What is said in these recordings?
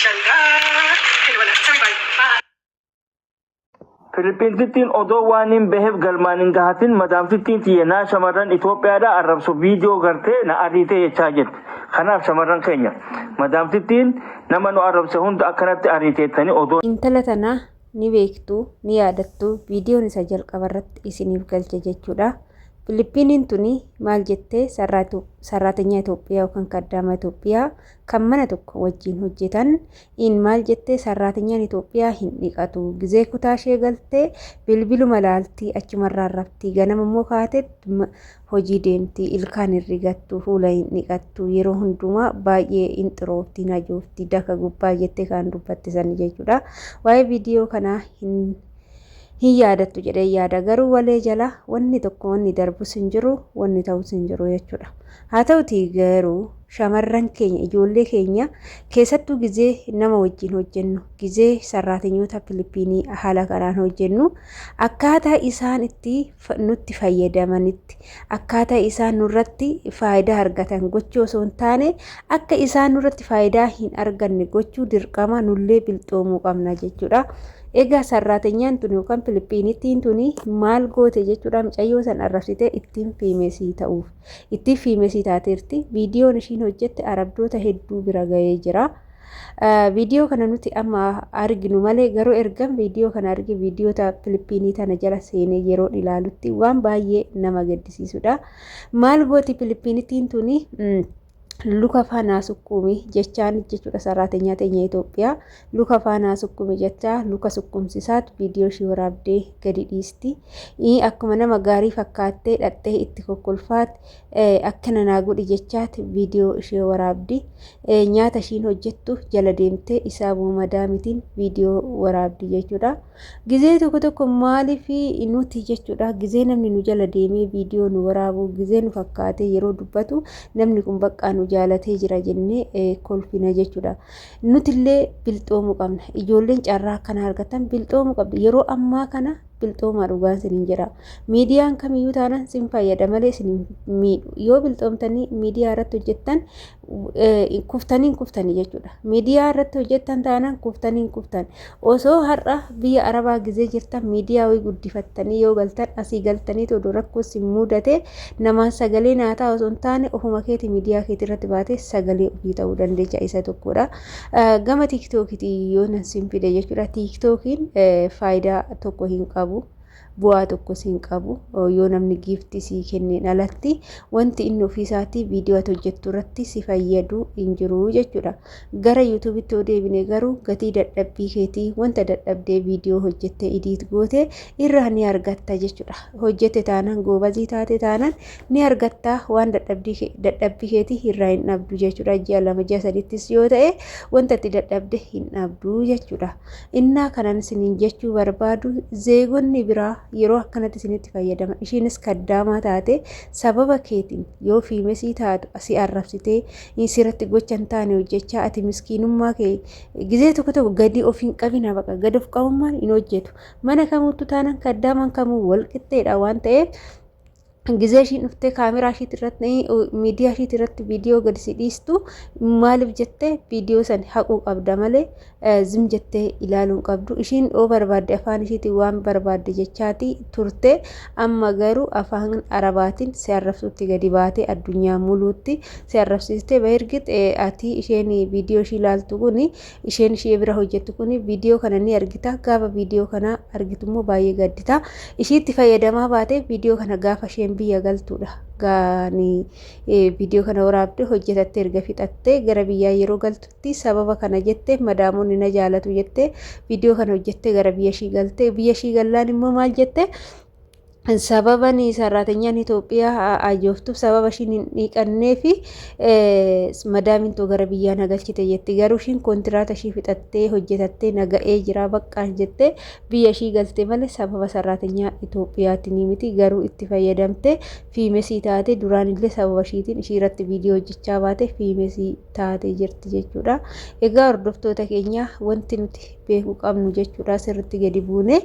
Bye. Filippintittiin odoo waan hin baheef galmaan hin gahatin madaamtittiin tiyya naa shamarran Itoophiyaadha arrabsu viidiyoo gartee na ariitee jechaa jirti. Kanaaf shamarran keenya madaamtittiin nama nu arrabse hunda akkanatti ariiteettanii odoo Intala tana ni beektu, ni yaadattu, viidiyoon isa jalqaba irratti isiniif galche jechuudha. Filippiniin tuni maal jettee sarraatenyaa Itoophiyaa yookaan kaddaama Itoophiyaa kan mana tokko wajjin hojjetan in maal jettee sarraatenyaan Itoophiyaa hin dhiqatu. Gizee kutaa ishee galtee bilbiluma laaltii achumarraa raftii ganama immoo kaatee hojii deemti ilkaan hin rigattu fuula hin dhiqattu yeroo hundumaa baay'ee hin xiroofti hin ajoofti daka gubbaa jettee kan dubbatte sani jechuudha. Waa'ee viidiyoo kanaa hin hin yaadattu jedhee yaada garuu walee jala wanni tokko wanni darbus hin jiru wanni ta'us hin jiru jechuudha. Haa ta'utii garuu shamarran keenya ijoollee keenya keessattuu gizee nama wajjin hojjennu gizee sarraatinyoota Filipiinii haala kanaan hojjennu akkaataa isaan itti nutti fayyadamanitti akkaataa isaan nurratti faayidaa argatan gochuu osoo hin taane akka isaan nurratti faayidaa hin arganne gochuu dirqama nullee bilxoomuu qabna jechuudha. Egaa sarraatenyaan tun yookaan Filipiinittiin tuni maal goote jechuudha mucayyoo san arrabsitee ittiin fiimesii ta'uuf. Ittiin fiimesii taateerti. Viidiyoon ishiin hojjette arabdoota hedduu bira ga'ee jira. Viidiyoo kana nuti amma arginu malee garuu ergan viidiyoo kana arge viidiyoota Filipiinii tana jala seenee yeroon ilaalutti waan baay'ee nama gaddisiisudha. Maal gooti Filipiinittiin tuni? Luka faanaa sukkuumi jechaan jechuudha saraatenyaa teenya Itoophiyaa luka faanaa sukkuumi jechaa luka sukkumsisaat viidiyoo ishii waraabdee gadi dhiisti. Akkuma nama gaarii fakkaattee dhaxxee itti kokkolfaat akkana naa godhi jechaat viidiyoo ishee waraabdi. Nyaata ishiin hojjettu jala deemtee isaa madaamitiin viidiyoo waraabdi jechuudha. Gizee tokko tokko maaliif nuti jechuudha gizee namni nu jala deemee viidiyoo nu waraabu gizee nu fakkaatee yeroo dubbatu namni kun baqqaa nu jaalatee jira jennee kolfina jechuudha. Nutillee bilxoomuu qabna. Ijoolleen carraa akkana argatan bilxoomuu qabdi. Yeroo ammaa kana bilxoomaa dhugaan isiniin jedha. Miidiyaan kamiyyuu taanaan sin fayyada malee isin hin miidhu. Yoo bilxoomtanii miidiyaa irratti hojjettan kuftanii hin kuftanii jechuudha. Miidiyaa irratti hojjettan taanaan kuftanii hin kuftan. Osoo har'a biyya Arabaa gizee jirtan miidiyaa wayii guddifattanii yoo galtan asii galtanii odoo rakkoo sin mudate namaan sagalee naa ta'a osoo hin taane ofuma keeti miidiyaa keetii irratti baatee sagalee ofii ta'uu dandeecha isa tokkodha. Gama tiiktookiitiin yoo nan sin fide jechuudha. Tiiktookiin faayidaa tokko hin qabu. Bu'aa tokkos hin qabu. Yoo namni giiftii sii kenneen alatti wanti inni ofii isaatii viidiyoo ati hojjettu irratti si fayyadu hin jiru jechuudha. Gara yuutuubitti yoo deebine garuu gatii dadhabbii keetii wanta dadhabdee viidiyoo hojjettee idiit goote irraa ni argatta jechuudha. Hojjette taanaan goobazii taate taanaan ni argatta waan dadhabbii keetii irraa hin dhabdu jechuudha. Ji'a 2 ji'a 3ttis yoo ta'e wanta itti dadhabde hin dhabdu jechuudha. Innaa kanan isiniin jechuu barbaadu zeegonni biraa yeroo akkanatti isinitti fayyadaman ishiinis kaddaamaa taate sababa keetiin yoo fiimesii taatu si arrabsitee sirratti gocha hin taane hojjechaa ati miskiinummaa kee gizee tokko tokko gadi of hin qabina baqa gadi of qabummaan hin hojjetu mana kamuuttu taanan kaddaamaan kamuu wal qixxeedha waan ta'eef gizee ishiin dhuftee kaameraa ishiit irratti miidiyaa ishiit irratti viidiyoo gadi si dhiistu maaliif jettee viidiyoo san haquu qabda malee zim jettee ilaaluu hin qabdu. Ishiin yoo barbaadde afaan ishiitiin waan barbaadde jechaati turte amma garuu afaan arabaatiin si arrabsuutti gadi baatee addunyaa muluutti si arrabsiiste. Bahirgit ati isheen viidiyoo ishii ilaaltu kuni isheen ishee bira hojjettu kun viidiyoo kana ni argita gaafa viidiyoo kana argitu immoo baay'ee gaddita ishiitti fayyadamaa baate viidiyoo kana gaafa isheen biyya galtuudha gaani viidiyoo kana waraabde hojjetatte erga fixattee gara biyyaa yeroo galtutti sababa kana jette madaamonni na jaalatu jette viidiyoo kana hojjette gara biyya ishii galte biyya ishii gallaan immoo maal jette sababa ni sarraatanyaan Itoophiyaa ajooftuuf sababa ishiin hin dhiqannee fi madaamiin too gara biyyaa na galchite jetti. Garuu ishiin kontiraata ishii fixattee hojjetattee na ga'ee jira baqqaan jettee biyya ishii galte malee sababa sarraatanyaa Itoophiyaatiin miti. Garuu itti fayyadamte fiimesii taate duraan illee sababa ishiitiin ishii irratti viidiyoo hojjechaa baate fiimesii taatee jirti jechuudha. Egaa hordoftoota keenya wanti nuti beekuu qabnu jechuudha sirriitti gadi buune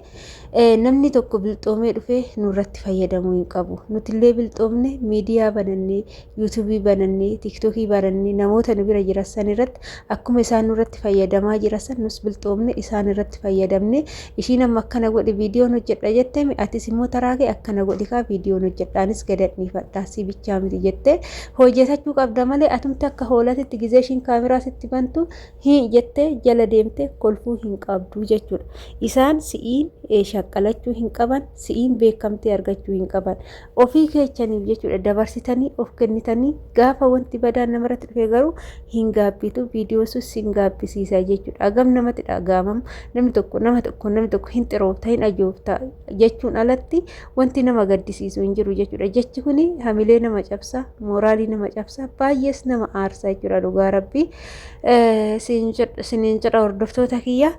namni tokko bilxoomee dhufee nurra nurratti fayyadamuu hin qabu. Nutillee bilxoomne miidiyaa banannee, yuutuubii banannee, tiiktookii banannee namoota nu bira jiran san irratti akkuma isaan nurratti fayyadamaa jiran san nus bilxoomne isaan irratti fayyadamne ishiin amma akkana godhi viidiyoon hojjedha jettemi atis immoo taraa kee akkana godhi kaa viidiyoon hojjedha anis gadadhiifadha si bichaa miti jettee hojjetachuu qabda malee atumti akka hoolatitti gizee ishiin kaameraa sitti bantu hi jettee jala deemte kolfuu hin qabdu jechuudha. Isaan si'iin shaqqalachuu hin qaban, si'iin beekamtii argachuu hin qaban. Ofii keechaniif jechuudha dabarsitanii of kennitanii gaafa wanti badaan namarratti dhufe garuu hin gaabbitu viidiyoo sun sin gaabbisiisa jechuudha. Hagam namatti dhaga'amam namni tokko nama tokko namni tokko hin xiroofta hin ajoofta jechuun alatti wanti nama gaddisiisu hin jiru jechuudha. Jechi kun hamilee nama cabsa, mooraalii nama cabsa, baay'ees nama aarsa jechuudha dhugaa rabbii. Siniin jedha hordoftoota kiyya.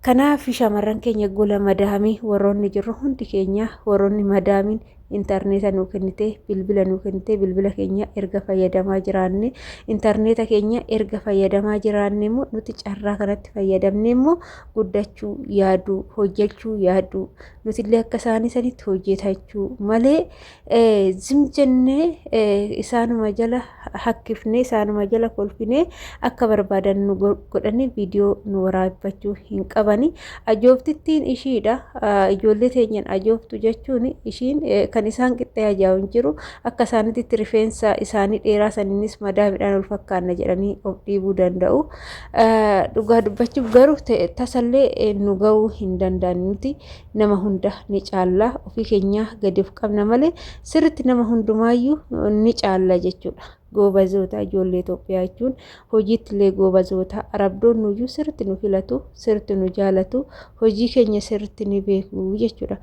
Kanaaf shamarran keenya gola madaamii warroonni jirru hundi keenya warroonni madaamiin intarneeta nuu kennite bilbila nuu kennite bilbila keenya erga fayyadamaa jiraanne intarneeta keenya erga fayyadamaa jiraanne immoo nuti carraa kanatti fayyadamne immoo guddachuu yaaduu hojjechuu yaaduu nutillee akka isaanii sanitti hojjetachuu malee zim jennee isaanuma jala hakkifnee isaanuma jala kolfinee akka barbaadan nu godhanii viidiyoo nu waraabbachuu hin qabani. Ajooftittiin ishiidha. Ijoollee teenyan ajooftu jechuun ishiin kan isaan qixxee ajaa'u hin jiru. Akka isaanitti rifeensa isaanii dheeraa saniinis madaa midhaan ol fakkaanna jedhanii of dhiibuu danda'u. Dhugaa dubbachuuf garuu tasallee nu ga'uu hin danda'an nuti nama hunda ni caalla ofii keenyaa gadi of qabna malee sirritti nama hundumaayyuu ni caalla jechuudha. Goobazoota ijoollee Itoophiyaa jechuun hojiitti illee goobazoota arabdoonni iyyuu sirritti nu filatu sirritti nu jaalatu hojii keenya sirritti ni beeku jechuudha.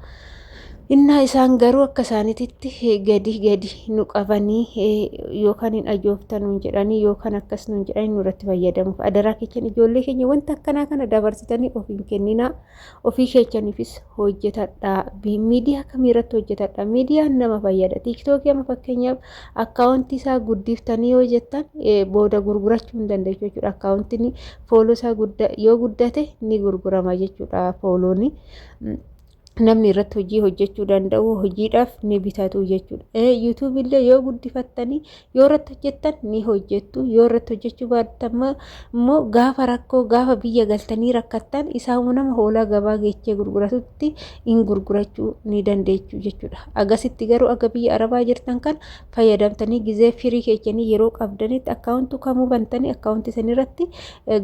Innaa isaan garuu akka isaaniititti gadi gadi nu qabanii yookaan hin ajooftan nuun jedhanii yookaan akkas nuun jedhanii nurratti fayyadamuuf adaraa keechan ijoollee keenya wanta akkanaa kana dabarsitanii of hin kenninaa. Ofii keechaniifis hojjetadhaa. Miidiyaa kamii irratti hojjetadha? Miidiyaan nama fayyada. Tiiktookii amma fakkeenyaaf akkaawuntii isaa guddiftanii yoo jettan booda gurgurachuu hin dandeessu jechuudha. Akkaawuntiin fooloo isaa yoo guddate ni gurgurama jechuudha foolooni. Namni irratti hojii hojjechuu danda'u hojiidhaaf ni bitatu jechuudha. YouTube illee yoo guddifattanii yoo irratti hojjettan ni hojjettu yoo irratti hojjechuu baattan immoo gaafa rakkoo gaafa biyya galtanii rakkattan isaamuu nama hoolaa gabaa geechee gurguratutti hin gurgurachuu ni dandeechu jechuudha. Agasitti garuu aga biyya arabaa jirtan kan fayyadamtanii gizee firii keechanii yeroo qabdanitti akkaawuntuu kamuu bantanii akkaawuntii sanirratti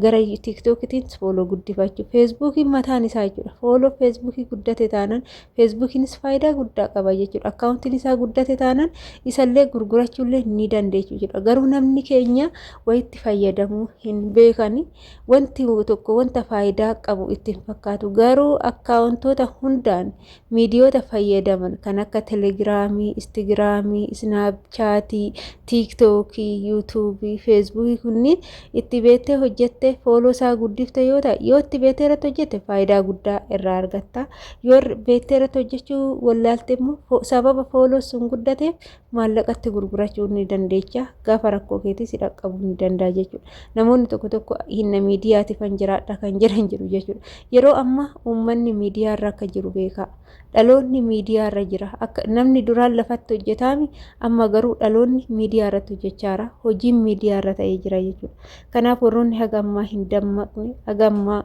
gara tiiktookitiin fooloo guddifachuu feesbuukiin mataan isaa jechuudha. Fooloo feesbuukii guddate taanan feesbuukiinis faayidaa guddaa qaba jechuudha. Akkaawuntiin isaa guddate taanan isallee gurgurachuullee ni dandeechu jechuudha. Garuu namni keenya wayitti fayyadamuu hin beekani. Wanti tokko wanta faayidaa qabu itti hin fakkaatu. Garuu akkaawuntoota hundaan miidiyoota fayyadaman kan akka telegiraamii, istigiraamii, isnaapchaatii, tiiktookii, yuutuubii, feesbuukii kunniin itti beektee hojjette fooloo isaa guddifte yoo ta'e yoo itti beektee irratti hojjette faayidaa guddaa irraa argatta. Yoo beektee irratti hojjechuu wallaalte immoo sababa fooloo sun guddateef maallaqatti gurgurachuu ni dandeecha. Gaafa rakkoo keetii si dhaqqabuu ni danda'a jechuudha. Namoonni tokko tokko hinna miidiyaatiifan jiraadha kan jedhan jiru jechuudha. Yeroo ammaa uummanni miidiyaa irra akka jiru beekaa. Dhaloonni miidiyaa irra jira. Akka namni duraan lafatti hojjetaami amma garuu dhaloonni miidiyaa irratti hojjechaara. Hojiin miidiyaa irra ta'ee jira jechuudha. Kanaaf warroonni haga ammaa hin dammaqne haga ammaa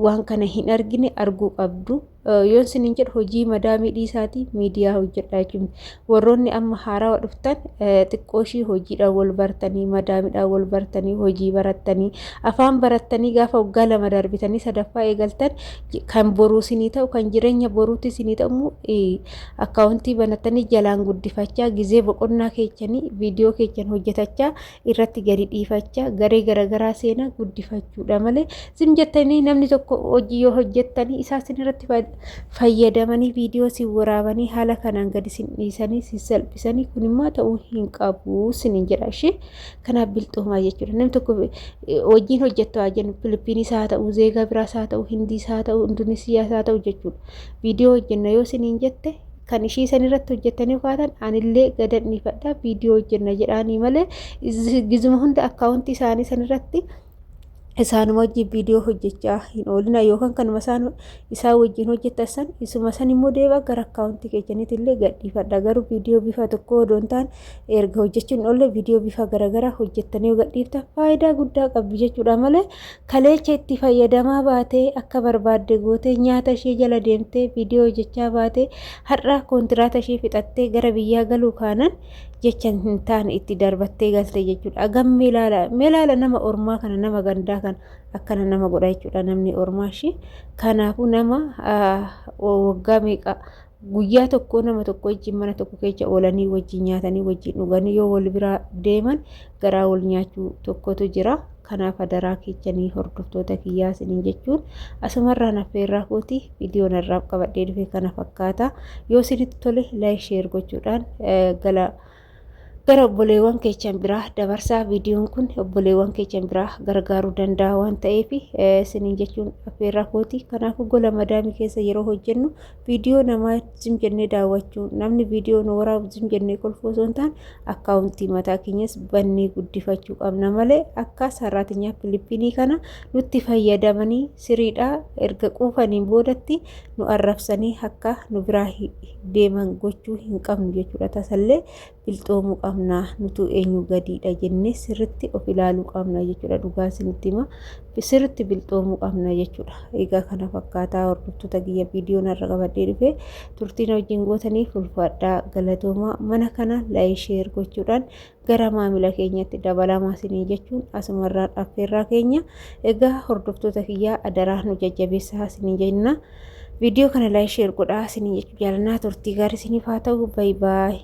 waan kana hin argine arguu qabdu. Yoon isiniin jedhu hojii madaamii dhiisaatii miidiyaa hojjedhaa jechuun warroonni amma haarawa dhuftan xiqqoo ishii hojiidhaan wal bartanii madaamiidhaan wal bartanii hojii barattanii afaan barattanii gaafa waggaa lama darbitanii sadaffaa eegaltan kan boruu isinii ta'u kan jireenya boruutti isinii ta'u immoo akkaawuntii banattanii jalaan guddifachaa gizee boqonnaa keechanii viidiyoo keechan hojjetachaa irratti gadi dhiifachaa garee garaagaraa seenaa guddifachuudha malee Zim jettanii namni tokko hojii yoo hojjettanii isaa isin irratti fayyadamanii viidiyoo isin waraabanii haala kanaan gadi isin dhiisanii isin salphisanii kun immoo ta'uu hin qabu isiniin jedha ishee kanaaf bilxoomaa jechuudha. Namni tokko hojiin hojjettu haa jennu Filiippiinis haa ta'u zeegaa biraas haa ta'u Hindiis haa ta'u Indonesiyaas haa ta'u jechuudha. Viidiyoo hojjenna yoo isiniin jette kan ishii san irratti hojjettanii kaatan anillee gadan dhiifadha viidiyoo hojjenna jedhaanii malee gizuma hunda akkaawuntii isaanii san irratti Isaanuma wajjin viidiyoo hojjechaa hin oolina yookaan kanuma isaan isaan wajjin hojjettan san isuma san immoo deebi'a gara akkaawuntii keessanitti illee gadhiifadha. Garuu viidiyoo bifa tokko odoo hin taane erga hojjechuu hin oolle viidiyoo bifa garaagaraa hojjettanii yoo gadhiiftan faayidaa guddaa qabdi jechuudha malee kaleecha itti fayyadamaa baatee akka barbaadde gootee nyaata ishee jala deemtee viidiyoo hojjechaa baatee har'a kontiraata ishee fixattee gara biyyaa galuu kaanan jecha hin taane itti darbattee galte jechuudha. Agam meelaala meelaala nama ormaa kana nama gandaa kana akkana nama godha jechuudha namni ormaa ishee. Kanaafuu nama waggaa meeqa guyyaa tokko nama tokko wajjin mana tokko keessa oolanii wajjin nyaatanii wajjin dhuganii yoo wal biraa deeman garaa wal nyaachuu tokkotu jira. Kanaaf adaraa keessanii hordoftoota kiyyaa isiniin jechuun asumarraan affeerraa kooti viidiyoon irraa qabadhee dhufe kana fakkaata. Yoo isinitti tole like share gochuudhaan gala gara obboleewwan keechan biraa dabarsaa. Viidiyoon kun obboleewwan keechan biraa gargaaruu danda'a waan ta'eef isiniin jechuun affeerraa kooti. Kanaafuu gola madaamii keessa yeroo hojjennu viidiyoo namaa zim jennee daawwachuu namni viidiyoo nu waraabu zim jennee kolfuu osoo hin taane akkaawuntii mataa keenyas bannee guddifachuu qabna malee akka saraatinyaa Filippinii kana nutti fayyadamanii siriidhaa erga quufaniin boodatti nu arrabsanii akka nu biraa deeman gochuu hin qabnu jechuudha. Tasallee bilxoomuu qabna nutu eenyu gadiidha jennee sirritti of ilaaluu qabna jechuudha. Dhugaa isinitti hima sirritti bilxoomuu qabna jechuudha. Egaa kana fakkaataa hordoftoota kiyya viidiyoon har'a qabadhee dhufe turtiin wajjin gootaniif ulfaadhaa galatoomaa. Mana kana like share gochuudhaan gara maamila keenyatti dabalamaa isinii jechuun asumarraan affeerraa keenya. Egaa hordoftoota kiyyaa adaraa nu jajjabeessaa isinii jenna. Viidiyoo kana like share godhaa isinii jechuu jaalannaa turtii gaarii isiniif haa ta'u. Bye bye.